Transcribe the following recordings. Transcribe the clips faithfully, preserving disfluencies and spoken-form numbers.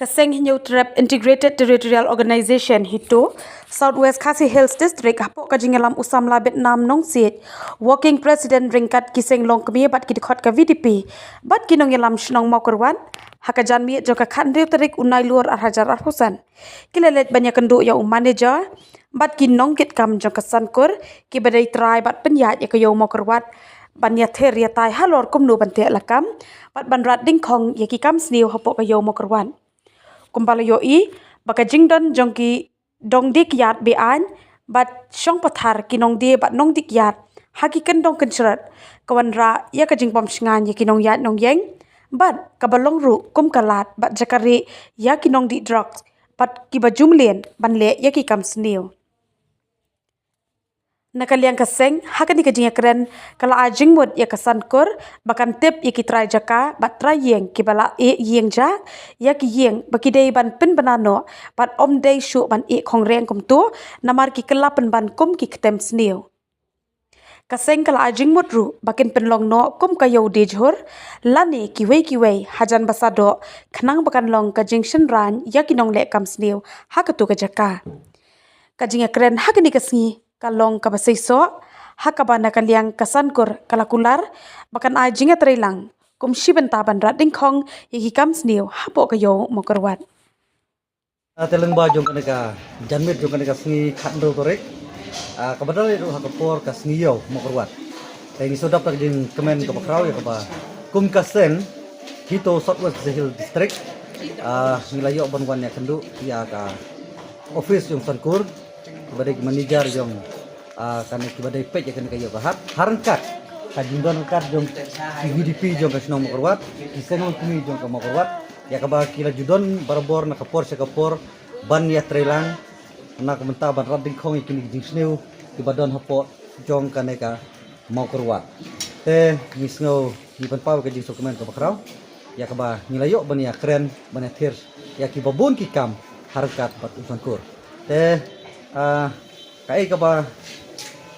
Ka seng Hynñiewtrep Integrated Territorial Organization HITO, South West Khasi Hills District, hapoh ka jingïalam u samla Vietnam Nongsiej, Working President ryngkat ki seng longkmie bad ki dkhot ka VDP bad ki nongïalam shnong Mawkyrwat, ha ka janmiet jong ka khathynriew tarik u Nailur arhajar arphew san, ki la leit ban ïakynduh ïa u manager bad ki nongkitkam jong ka Sankur, kiba dei trai bad pynïaid ïa ka ïew Mawkyrwat, ban ïathir ïatai halor kumno ban teh lakam bad ban rat dyngkhong ïa ki kam sniew hapoh ka ïew Mawkyrwat. Kumba la ïohi ba ka jingdon jong ki dong die kiad be-aiñ bad shong pathar, ki nongdie bad nongdie kiad ha ki kyndong kynshret, ka wanrah ïa ka jingbym shngaiñ ïa ki nongïaid nongïeng bad kaba long ruh kum ka lad bad jaka rieh ïa ki nongdie drugs bad kiba ju mlien ban leh ïa ki kam sniew. Na ka liang ka seng, ha kane ka jingïakren, ka la ai jingmut ïa ka Sankur ba kan tip ïa ki trai jaka bad trai ïing kiba la ïeh ïing jah ïa ki ïing ba ki dei ban pynbna noh bad ym dei shuh ban ïeh khongreng kumto, namar ki kylla pynban kum ki ktem sniew. Ka seng ka la ai jingmut ruh ba kin pynlong noh kum ka ïew Diejhur lane kiwei kiwei hajan Basadoh, khnang ba kan long ka jingshynraiñ ïa ki nongleh kam sniew ha kato ka jaka. Ka jingïakren ha kane ka sngi ka long kaba seisoh, ha kaba na ka liang ka Sankur ka la kular ba kan ai jingïatreilang kum shi bynta ban rat dyngkhong ïa ki kam sniew hapoh ka ïew Mawkyrwat. Ah, te lyngba jong kane ka janmiet jong kane ka sngi khathynriew tarik, ah, kaba dei ruh ha ka por ka sngi ïew Mawkyrwat. Te ngi shu dap da ka jingkmen kaba khraw ïa kaba kum ka seng HITO South West Khasi Hills District, ah, ngi la ïoh ban wan ïakynduh ïa ka office jong Sankur, kiba dei ki manager jong, ah, kane kiba dei peit ïa kane ka ïew ka hat. Ha ryngkat ka jingdon ryngkat jong ki VDP jong ka shnong Mawkyrwat, ki seng longkmie jong ka Mawkyrwat, ïa kaba ki la ju don barabor na ka por sha ka por ban ïatreilang na ka bynta ban rat dyngkhong ïa kine ki jingsniew kiba don hapoh jong kane ka Mawkyrwat. Te ngi sngew ngi pynpaw ka jingsngewkmen kaba khraw ïa kaba ngi la ïoh ban ïakren ban ïathir ïa kiba bun ki kam ha ryngkat bad u Sankur. Te, ah, kaei kaba,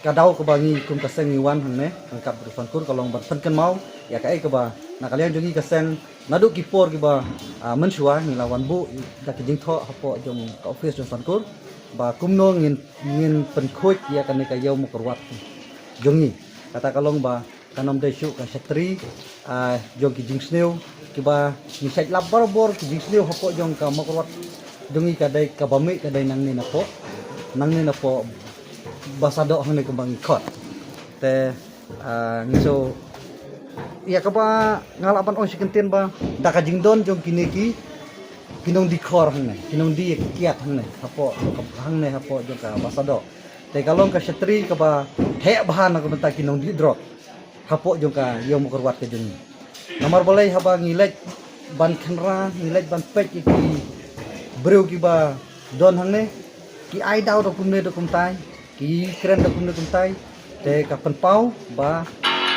ka daw kaba ngi kum ka seng ngi wan hangne ryngkat bad u Sankur ka long ban pynkynmaw ïa kaei kaba na ka liang jong ngi ka seng naduh ki por kiba, ah, mynshuwa ngi la wan buh da ki jingthoh hapoh jong ka office jong Sankur ba kumno ngin, ngin pynkhuid ïa kane ka ïew Mawkyrwat jong ngi. Kata ka long ba kan ym dei shuh ka shatri, ah, jong ki jingsniew kiba ngi shait lap barabor, ki jingsniew hapoh jong ka Mawkyrwat jong ngi ka dei kaba mih ka dei nangne napoh, nangne napoh Basadoh hangne kumba ngi khot. Te, ah, ngi shu ïa kaba nga lah ban ong shi kyntien ba da ka jingdon jong kine ki, ki nongdie khor hangne, ki nongdie kiad hangne hapoh, hangne hapoh jong ka Basadoh. Te ka long ka shatri kaba heh bha na ka bynta ki nongdie drok hapoh jong ka ïew Mawkyrwat ka jong ngi. Namar balei haba ngi leit ban khynra, ngi leit ban peit ïa ki briew kiba don hangne, ki ai daw da kumne da kumtai, ki kren da kumne kumtai. Te ka pynpaw ba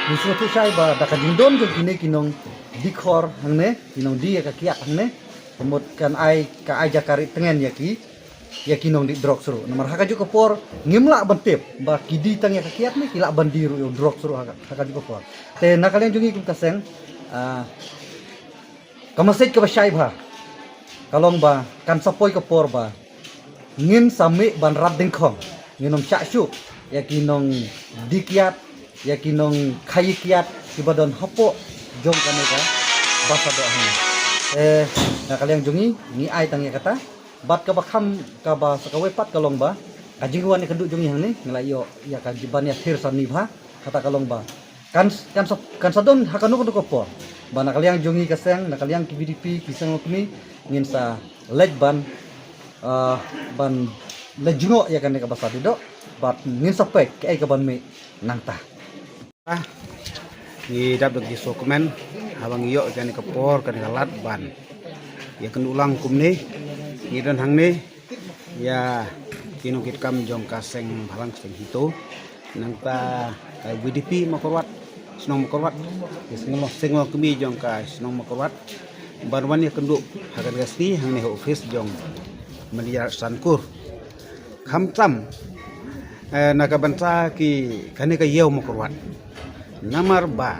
ngi sngewthuh shai ba da ka jingdon jong kine ki nongdie khor hangne, ki nongdie ïa ka kiad hangne, ka mut kan ai, ka ai jaka rieh tngen ïa ki, ïa ki nongdie drok shuh ruh. Namar ha kajuh ka por ngim lah ban tip ba ki die tang ïa ka kiad ne ki lah ban die ruh ïa u drok shuh ruh ha ka, ha kajuh ka por. Te na ka liang jong ngi kum ka seng, ah, ka message kaba shai bha ka long ba kan sa poi ka por ba ngin sa mih ban rat dyngkhong, ngin ym shah shuh ïa ki nongdie kiad, ïa ki nongkhaii kiad kiba don hapoh jong kane ka Basadoh hangne. Eh, na ka liang jong ngi, ngi ai tang ïa kata. Bad kaba kham, kaba sa kawei pat ka long ba ka jingwan ïakynduh jong ngi hangne ngi la ïoh ïa ka ban ïathir sani bha, kata ka long ba kan, kan sa, kan sa don ha kano kano ka por ba na ka liang jong ngi ka seng, na ka liang ki VDP, ki seng longkmie, ngin sa leit ban, ah, ban leit jngoh ïa kane ka Basadoh bad ngin sa peit kaei kaban mih nangta. Ah, ngi dap da ki sngewkmen haba ngi ïoh kane ka por, kane ka lad ban ïakynduh lang kumne. Ngi don hangne ïa ki nongkitkam jong ka seng bhalang, seng HITO, nangta ka VDP Mawkyrwat, shnong Mawkyrwat, ki seng long, seng longkmie jong ka shnong Mawkyrwat, ban wan ïakynduh ha kane ka sngi hangne ha office jong manager Sankur. Khamtam, eh, na ka bynta ki, kane ka ïew Mawkyrwat. Namar ba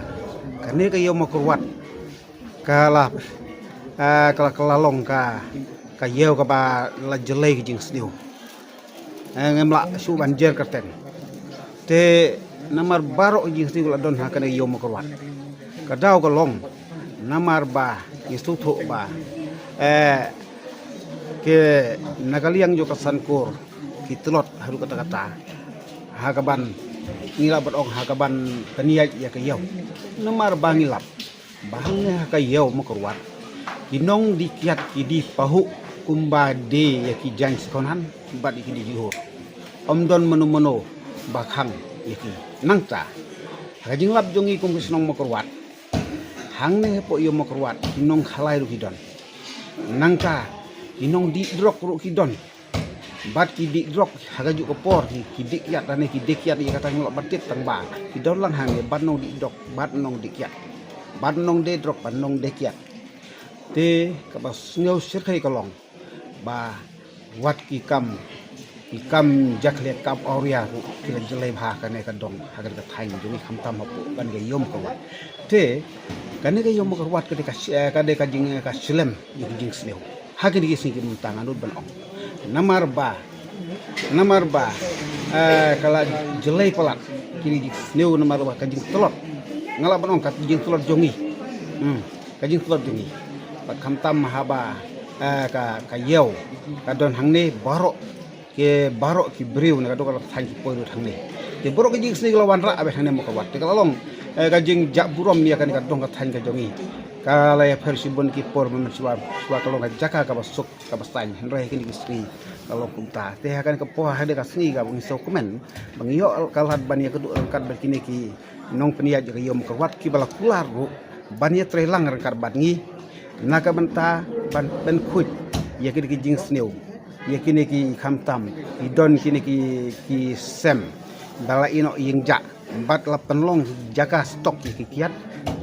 kane ka ïew Mawkyrwat ka la, Ah, ka la, ka la long ka, ka ïew kaba la jlei ka jingsniew. Eh, ngim lah shuh ban jer kyrteng. Te namar baroh ka jingsniew ka la don ha kane ka ïew Mawkyrwat. Ka daw ka long namar ba ngi sngewthuh ba, eh, ki na ka liang jong ka Sankor ki tlot haduh katta katta ha kaban, ngi lah ban ong, ha kaban pynïaid ïa ka ïew. Namar ba ngi lap ba hangne ha ka ïew Mawkyrwat ki nongdih kiad ki dih pahuh kumba die ïa ki jaiñ second hand bad ïa ki dih jhur. Ym don mano mano ba khang ïa ki. Nangta ha ka jinglap jong ngi kum ki shnong Mawkyrwat, hangne hapoh ïew Mawkyrwat ki nongkhalai ruh ki don. Nangta ki nongdih drok ruh ki don. Bad ki dih drok ha kajuh ka por ki, ki dih kiad, lane ki die kiad, ïa kata ngim lah ban tip tang ba ki don lang hangne bad nongdih drok bad nongdih kiad, bad nongdie drok bad nongdie kiad. Te kaba sngew shyrkhei ka long ba wat ki kam, ki kam jakhlia, kam awria ruh ki la jlei bha ha kane ka dong, ha kane ka thaiñ jong ngi, khamtam hapoh kane ka ïew Mawkyrwat. Te kane ka ïew Mawkyrwat ka dei ka sh-, eh, ka dei ka jing, ka shlem ïa ka jingsniew. Ha kine ki sngi ki mynta nga nud ban ong, namar ba, namar ba, eh, ka la jlei palat kine ki jingsniew namar ba ka jingtlot. Nga lah ban ong ka jingtlot jong ngi. Hmm, ka jingtlot jong ngi. Bad khamtam haba, eh, ka, ka ïew ka don hangne, baroh ki, baroh ki briew na ka dong ka thaiñ ki poi lut hangne. Te baroh ki jingsniew ki la wanrah beit hangne Mawkyrwat. Te ka la long, eh, ka jingjah burom ïa kane ka dong ka thaiñ ka jong ngi. Ka la ïapher shibun ki por mynmiet shuwa, shuwa ka long ka jaka kaba suk kaba saiñ. Hynrei ha kine ki sngi ka long kumta. Te ha kane ka por, ha kane ka sngi kaba ngi sngewkmen ba ngi ïoh ka lad ban ïakynduh ryngkat bad kine ki nongpynïaid ïa ka ïew Mawkyrwat kiba la kular ruh ban ïatreilang ryngkat bad ngi na ka bynta ban pynkhuid ïa kine ki jingsniew, ïa kine ki, khamtam ki don kine ki, ki sem ba la ïehnoh ïeng jah bad la pynlong jaka stok ïa ki kiad,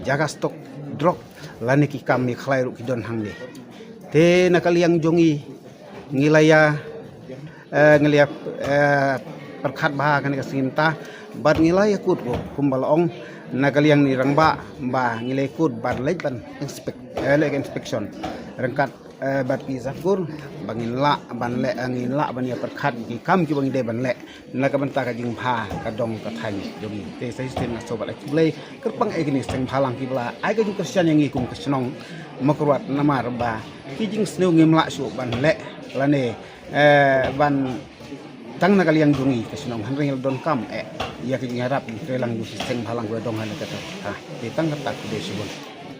jaka stok drok, lane ki kam ïakhlai ruh ki don hangne. Te na ka liang jong ngi, ngi la ïa, eh, ngi la ïa, eh, pyrkhat bha ha kane ka sngi mynta bad ngi la ïakut ruh kumba la ong na ka liang ki rangbah ba ngi la ïakut ban leit ban inspect, eh, leit inspection ryngkat, eh, bad ki Sankor ba ngin lah ban leh, eh, ngin lah ban ïa pyrkhat ki kam kiba ngi dei ban leh na ka bynta ka jingbha ka dong ka thaiñ jong ngi. Te sa shisien nga sngewbha ban ai khublei kyrpang ïa kine ki seng bhalang kiba la ai ka jingkyrshan ïa ngi kum ka shnong Mawkyrwat, namar ba ki jingsniew ngim lah shuh ban leh lane, eh, ban, tang na ka liang jong ngi ka shnong, hynrei ngi la donkam eh ïa ka jingïarap jingtreilang jong ki seng bhalang kiba dong ha kane ka thaiñ. Ha, te tang kata, khublei shibun.